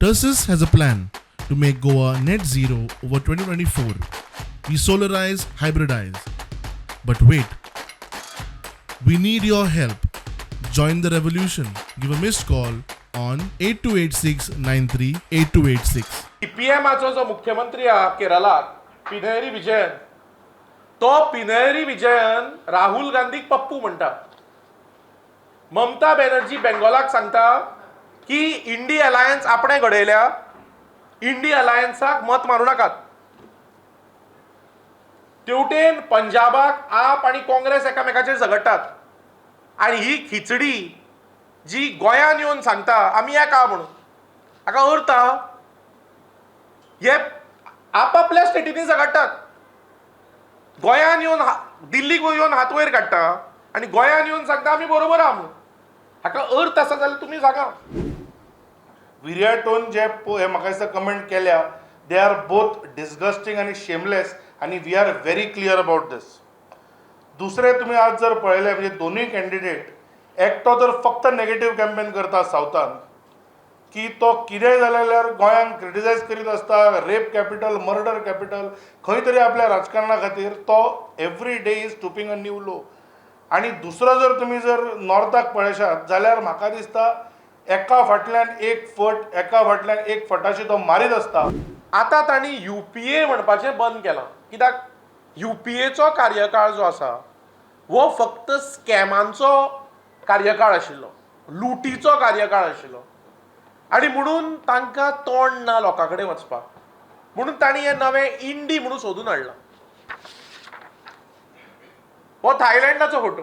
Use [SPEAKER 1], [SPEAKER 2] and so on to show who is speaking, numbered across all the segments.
[SPEAKER 1] Tersus has a plan to make Goa net zero over 2024. We solarize, hybridize. But wait, we need your help. Join the revolution. Give a missed call on 8286 938286.
[SPEAKER 2] सीपीएमाचो जो मुख्यमंत्री आहा केरलाक, पिनयरी विजयन, तो पिनयरी विजयन राहुल गांधीक पप्पू म्हणटा. ममता बॅनर्जी बेंगॉलाक सांगता की इंडी अलायन्स आपणें घडयल्या, इंडी अलायन्साक मत मारूं नाकात. तेवटेन पंजाबाक आप आनी काँग्रेस एकामेकाचेर झगडटात आनी ही खिचडी जी गोंयान येवन सांगता आमी एका म्हणून, हाका अर्थ आहा? हे आपापल्या स्टेटींनी झगडटात, गोंयान येवन, दिल्लीक येवन हात वयर काडटा आनी गोंयान येवन सांगता आमी बरोबर आहा म्हणून. हाका अर्थ आसा जाल्यार तुमी सांगा.
[SPEAKER 3] विरियाटोन जे हे म्हाका दिसता कमेंट केल्या, they are both disgusting आनी शेमलेस आनी we are very clear about this. दुसरें, तुमी आज जर पळयलें म्हणजे दोनूय कॅन्डिडेट, एकटो तर फक्त नेगेटीव कॅम्पेन करता सावथान, की तो कितेंय जालें जाल्यार गोंयांक क्रिटिसायज करीत आसता, रेप कॅपिटल, मर्डर कॅपिटल. खंय तरी आपल्या राजकारणा खातीर तो every day is stooping a new low. आनी दुसरो जर तुमी जर नॉर्थाक पळयशात जाल्यार म्हाका दिसता एका फाटल्यान एक फट, एका फाटल्यान एक फटाशी तो मारीत आसता.
[SPEAKER 2] आतां तांणी युपीए म्हणपाचें बंद केलां, कित्याक युपीएचो कार्यकाळ जो आसा हो फक्त स्कॅमांचो कार्यकाळ आशिल्लो, लुटीचो कार्यकाळ आशिल्लो आनी म्हणून तांकां तोंड ना लोकां कडेन वचपाक, म्हणून तांणी हें नवें इंडी म्हणून सोदून हाडलां. हो थायलंडाचो फोटो.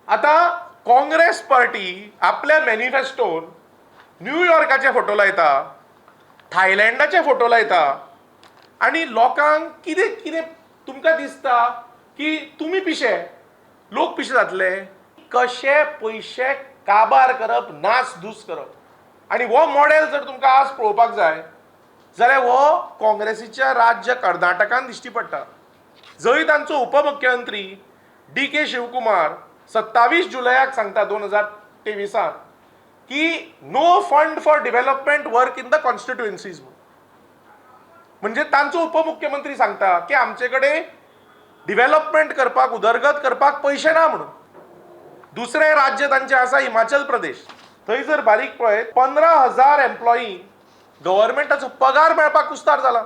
[SPEAKER 2] आतां काँग्रेस पार्टी आपल्या मॅनिफेस्टोन न्यूयॉर्काचे फोटो लायता, थायलंडाचे फोटो लायता आनी लोकांक कितें कितें तुमकां दिसता की तुमी पिशे, लोक पिशे जातले. कशे पयशे काबार करप, नास धूस करप. आनी हो मॉडेल जर तुमकां आज पळोवपाक जाय जाल्यार हो काँग्रेसीच्या राज्य कर्नाटकान दिश्टी पडटा, जंय तांचो उपमुख्यमंत्री डी के शिवकुमार 27 जुलयाक सांगता 2023त की no fund for development work in the constituencies. म्हणजे तांचो उपमुख्यमंत्री सांगता की आमचे कडेन डिव्हलपमेंट करपाक, उदरगत करपाक पयशे ना म्हणून. दुसरें राज्य तांचें आसा हिमाचल प्रदेश. थंय जर बारीक पळयत, 15,000 एम्प्लॉई गव्हर्मेंटाचो पगार मेळपाक कुस्तार जाला.